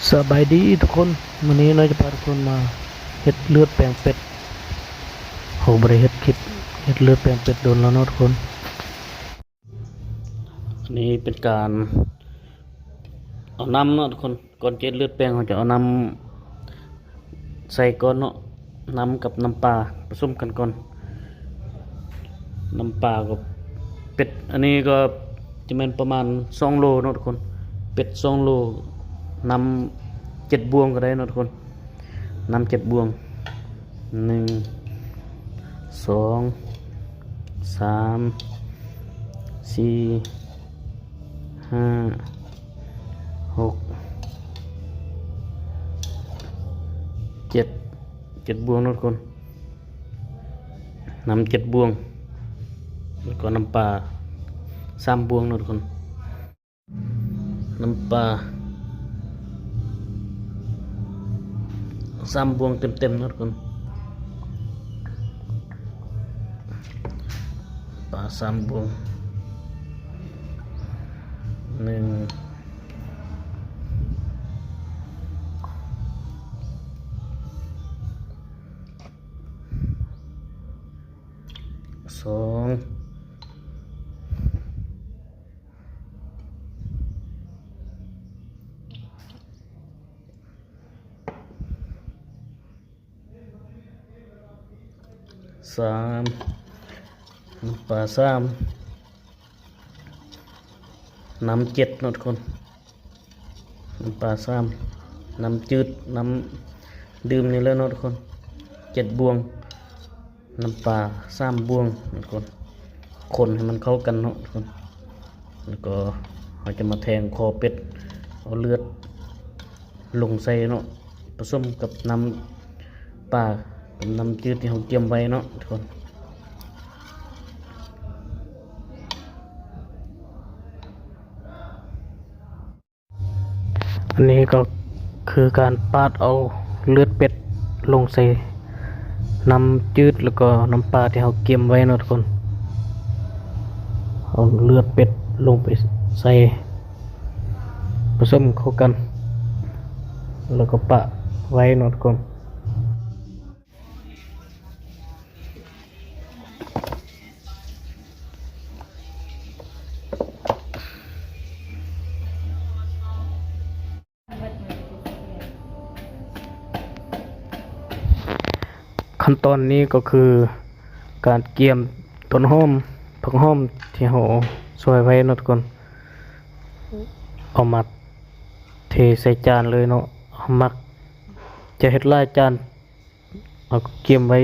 ສະບາຍດີທຸກຄົນ, ມື້ນີ້ນ້ອຍຈະພາທຸກຄົນມາເຮັດເລືອດແປງເປັດ. ເຮົາບໍ່ໄດ້ເຮັດຄລິບເຮັດເລືອດແປງເປັດດົນແລ້ວເນາະທຸກຄົນ. ອັນນີ້ເປັນການເອົານ້ຳເນາະທຸກຄົນ. ກ່ອນຈະເຮັດເລືອດແປງ ເຮົາຈະເອົານ້ຳໃສ່ກ່ອນເນາະ, ນ້ຳກັບນ້ຳປາປະສົມກັນກ່ອນ. ນ້ຳປາກັບເປັດ ອັນນີ້ກໍຈະແມ່ນປະມານສອງໂລເນາະທຸກຄົນ. ເປັດສອງໂລ, ນ້ຳເຈັດບ່ວງກໍໄດ້ເນາະທຸກຄົນ. ນ້ຳເຈັດບ່ວງ ໜຶ່ງ ສອງ ສາມ ສີ່ ຫ້າ ຫົກ ເຈັດ ເຈັດບ່ວງເນາະທຸກຄົນ. ນ້ຳເຈັດບ່ວງ ແລ້ວກໍນ້ຳປາສາມບ່ວງເນາະທຸກຄົນ. ນ້ຳປາສາມບ່ວງເຕັມໆເນາະທຸກຄົນ. ປາສາມບ່ວງ ໜຶ່ງ ສອງ ສາມ ນ້ຳປາສາມ ນ້ຳເຈັດເນາະທຸກຄົນ. ນ້ຳປາສາມ ນ້ຳຈືດ ນ້ຳດື່ມນີ້ແຫຼະເນາະທຸກຄົນ. ເຈັດບ່ວງ ນ້ຳປາສາມບ່ວງເນາະທຸກຄົນ. ຄົນໃຫ້ມັນເຂົ້າກັນເນາະທຸກຄົນ. ແລ້ວກໍເຮົາຈະມາແທງຄໍເປັດ ເອົາເລືອດລົງໃສ່ເນາະ, ປະສົມກັບນ້ຳປາກັບນ້ຳຈືດທີ່ເຮົາກຽມໄວ້ເນາະທຸກຄົນ. ອັນນີ້ກໍຄືການປາດເອົາເລືອດເປັດລົງໃສ່ນ້ຳຈືດ ແລ້ວກໍນ້ຳປາທີ່ເຮົາກຽມໄວ້ເນາະທຸກຄົນ. ເອົາເລືອດເປັດລົງໄປໃສ່ ປະສົມເຂົ້າກັນ ແລ້ວກໍປະໄວ້ເນາະທຸກຄົນ. ຂັ້ນຕອນນີ້ກໍຄືການກຽມຕົ້ນຫອມ ຜັກຫອມທີ່ເຮົາຊອຍໄວ້ເນາະທຸກຄົນ, ເອົາມາເທໃສ່ຈານເລີຍເນາະ. ເຮົາມັກຈະເຮັດຫຼາຍຈານ ເຮົາກໍກຽມໄວ້,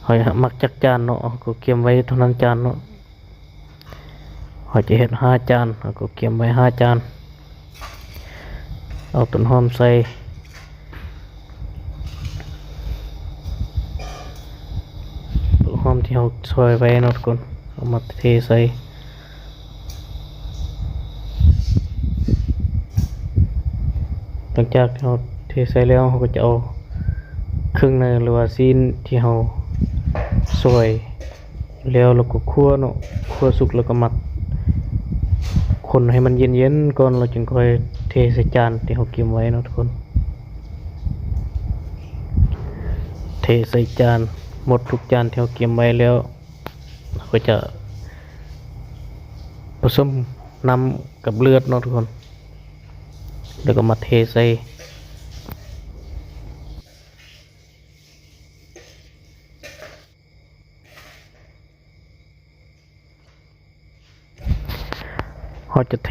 ເຮົາມັກຈັກຈານເນາະ ເຮົາກໍກຽມໄວ້ເທົ່ານັ້ນຈານເນາະ. ເຮົາຈະເຮັດຫ້າຈານ ເຮົາກໍກຽມໄວ້ຫ້າຈານ. ເອົາຕົ້ນຫອມໃສ່ ຕົ້ນຫອມທີ່ເຮົາຊອຍໄວ້ເນາະທຸກຄົນ ເອົາມາເທໃສ່. ຫຼັງຈາກທີ່ເຮົາເທໃສ່ແລ້ວ ເຮົາກໍຈະເອົາເຄື່ອງໃນ ຫຼືວ່າຊີ້ນທີ່ເຮົາຊອຍແລ້ວ ແລ້ວກໍຂົ້ວເນາະ, ຂົ້ວສຸກແລ້ວກໍໝັກ ຄົນໃຫ້ມັນເຢັນໆກ່ອນ ແລ້ວຈຶ່ງຄ່ອຍເທໃສ່ຈານທີ່ເຮົາກຽມໄວ້ເນາະທຸກຄົນ. ເທໃສ່ຈານໝົດທຸກຈານທີ່ເຮົາກຽມໄວ້ແລ້ວ ເຮົາກໍຈະປະສົມນ້ຳກັບເລືອດເນາະທຸກຄົນ ແລ້ວກໍມາເທໃສ່. ເຮົາຈະເທ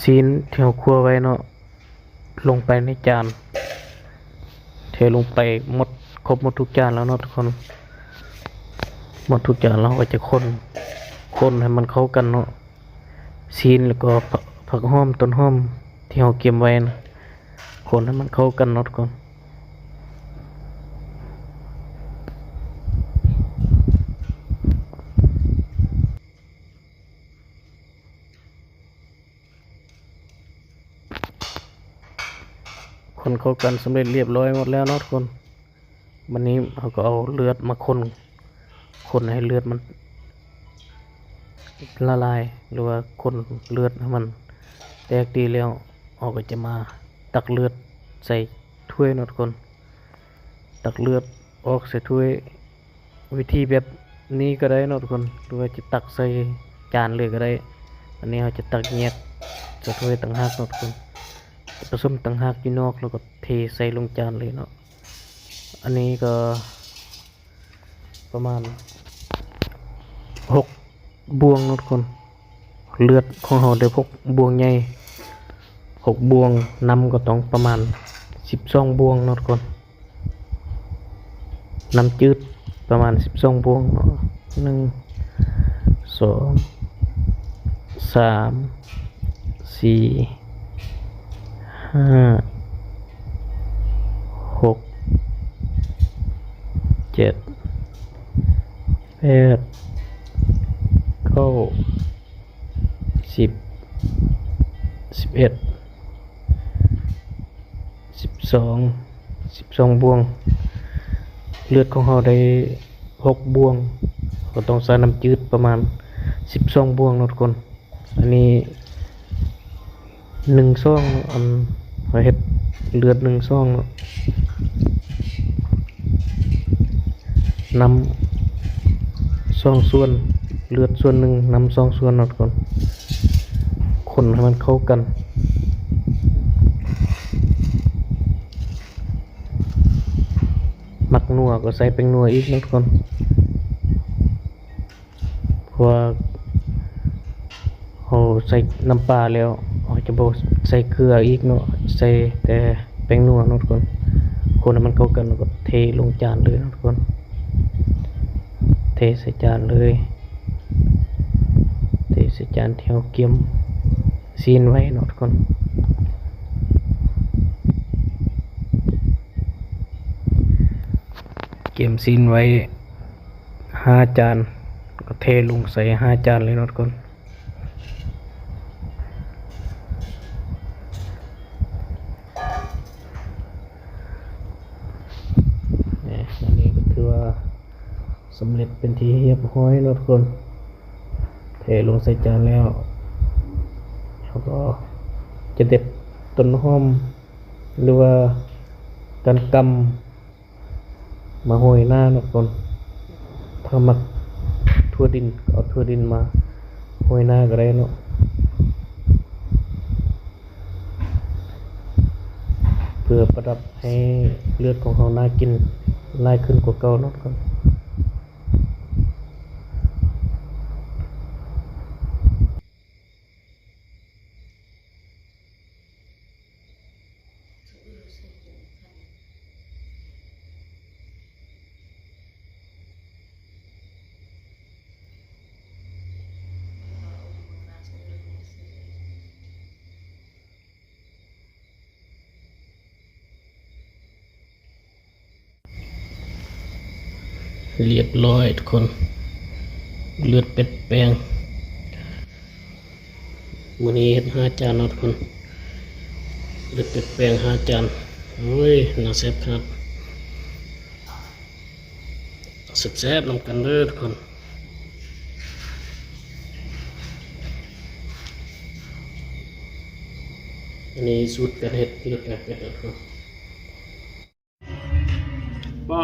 ຊີ້ນທີ່ເຮົາຂົ້ວໄວ້ເນາະ ລົງໄປໃນຈານ, ເທລົງໄປໝົດ ຄົບໝົດທຸກຈານແລ້ວເນາະທຸກຄົນ. ໝົດທຸກຈານແລ້ວ ເຮົາກໍຈະຄົນ ຄົນໃຫ້ມັນເຂົ້າກັນເນາະ, ຊີ້ນ ແລ້ວກໍຜັກ ຜັກຫອມ ຕົ້ນຫອມທີ່ເຮົາກຽມໄວ້ນະ ຄົນໃຫ້ມັນເຂົ້າກັນເນາະທຸກຄົນ. ຄົນເຂົ້າກັນສຳເລັດລຽບລ້ອຍໝົດແລ້ວເນາະທຸກຄົນ. ບັດນີ້ເຮົາກໍເອົາເລືອດມາຄົນ ຄົນໃຫ້ເລືອດມັນລະລາຍ ຫຼືວ່າຄົນເລືອດໃຫ້ມັນແຕກດີແລ້ວ ເຮົາກໍຈະມາຕັກເລືອດໃສ່ຖ້ວຍເນາະທຸກຄົນ. ຕັກເລືອດອອກໃສ່ຖ້ວຍ ວິທີແບບນີ້ກໍໄດ້ເນາະທຸກຄົນ ຫຼືວ່າຈະຕັກໃສ່ຈານເລີຍກໍໄດ້. ອັນນີ້ເຮົາຈະຕັກແຍກໃສ່ຖ້ວຍຕ່າງຫາກເນາະທຸກຄົນ ຈະປະສົມຕ່າງຫາກຢູ່ນອກ ແລ້ວກໍເທໃສ່ລົງຈານເລີຍເນາະ. ອັນນີ້ກໍປະມານຫົກບ່ວງເນາະທຸກຄົນ. ເລືອດຂອງເຮົາໄດ້ຫົກບ່ວງໃຫຍ່ ຫົກບ່ວງ, ນ້ຳກໍຕ້ອງປະມານສິບສອງບ່ວງເນາະທຸກຄົນ. ນ້ຳຈືດປະມານສິບສອງບ່ວງເນາະ ໜຶ່ງ ສອງ ສາມ ສີ່ ຫ້າ ຫົກ ເຈັດ ແປດ ເກົ້າ ສິບ ສິບເອັດ ສິບສອງ ສິບສອງບ່ວງ. ເລືອດຂອງເຮົາໄດ້ຫົກບ່ວງ ກໍຕ້ອງໃຊ້ນ້ຳຈືດປະມານສິບສອງບ່ວງເນາະທຸກຄົນ. ອັນນີ້ໜຶ່ງຊອງເນາະ ອັນເຮົາເຮັດເລືອດໜຶ່ງຊອງເນາະ ນ້ຳສອງສ່ວນ ເລືອດສ່ວນໜຶ່ງ ນ້ຳສອງສ່ວນເນາະທຸກຄົນ. ຄົນໃຫ້ມັນເຂົ້າກັນ ມັກນົວກໍໃສ່ແປ້ງນົວອີກເນາະທຸກຄົນ ເພາະວ່າເຮົາໃສ່ນ້ຳປາແລ້ວ ເຮົາຈະບໍ່ໃສ່ເກືອອີກເນາະ ໃສ່ແຕ່ແປ້ງນົວເນາະທຸກຄົນ. ຄົນໃຫ້ມັນເຂົ້າກັນ ແລ້ວກໍເທລົງຈານເລີຍເນາະທຸກຄົນ ເທໃສ່ຈານເລີຍ ເທໃສ່ຈານທີ່ເຮົາກຽມຊີ້ນໄວ້ເນາະທຸກຄົນ. ກຽມຊີ້ນໄວ້ຫ້າຈານ ກໍເທລົງໃສ່ຫ້າຈານເລີຍເນາະທຸກຄົນ. ນີ້ ອັນນີ້ກໍຖືວ່າສຳເລັດເປັນທີ່ຮຽບຮ້ອຍເນາະທຸກຄົນ. ເທລົງໃສ່ຈານແລ້ວ ເຮົາກໍຈະເດັດຕົ້ນຫອມ ຫຼືວ່າການກຳ ມາໂຮຍໜ້າເນາະທຸກຄົນ. ຖ້າມັກຖົ່ວດິນ ເອົາຖົ່ວດິນມາໂຮຍໜ້າກໍໄດ້ເນາະ ເພື່ອປະດັບໃຫ້ເລືອດຂອງເຮົາໜ້າກິນຫຼາຍຂຶ້ນກວ່າເກົ່າເນາະທຸກຄົນ. ຮຽບຮ້ອຍທຸກຄົນ ເລືອດເປັດແປງ. ມື້ນີ້ເຮັດຫ້າຈານເນາະທຸກຄົນ ເລືອດເປັດແປງຫ້າຈານ. ໂອ້ຍ ໜ້າແຊບຂະໜາດ ແຊບໆນຳກັນເດີທຸກຄົນ. ອັນນີ້ສູດການເຮັດເລືອດແປງເປັດເດີທຸກຄົນ. ປ້າ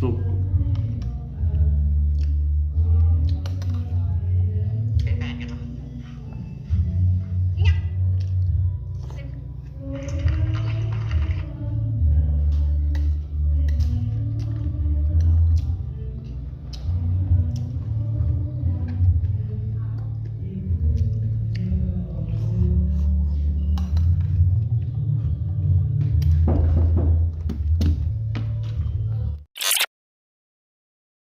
ສຸກ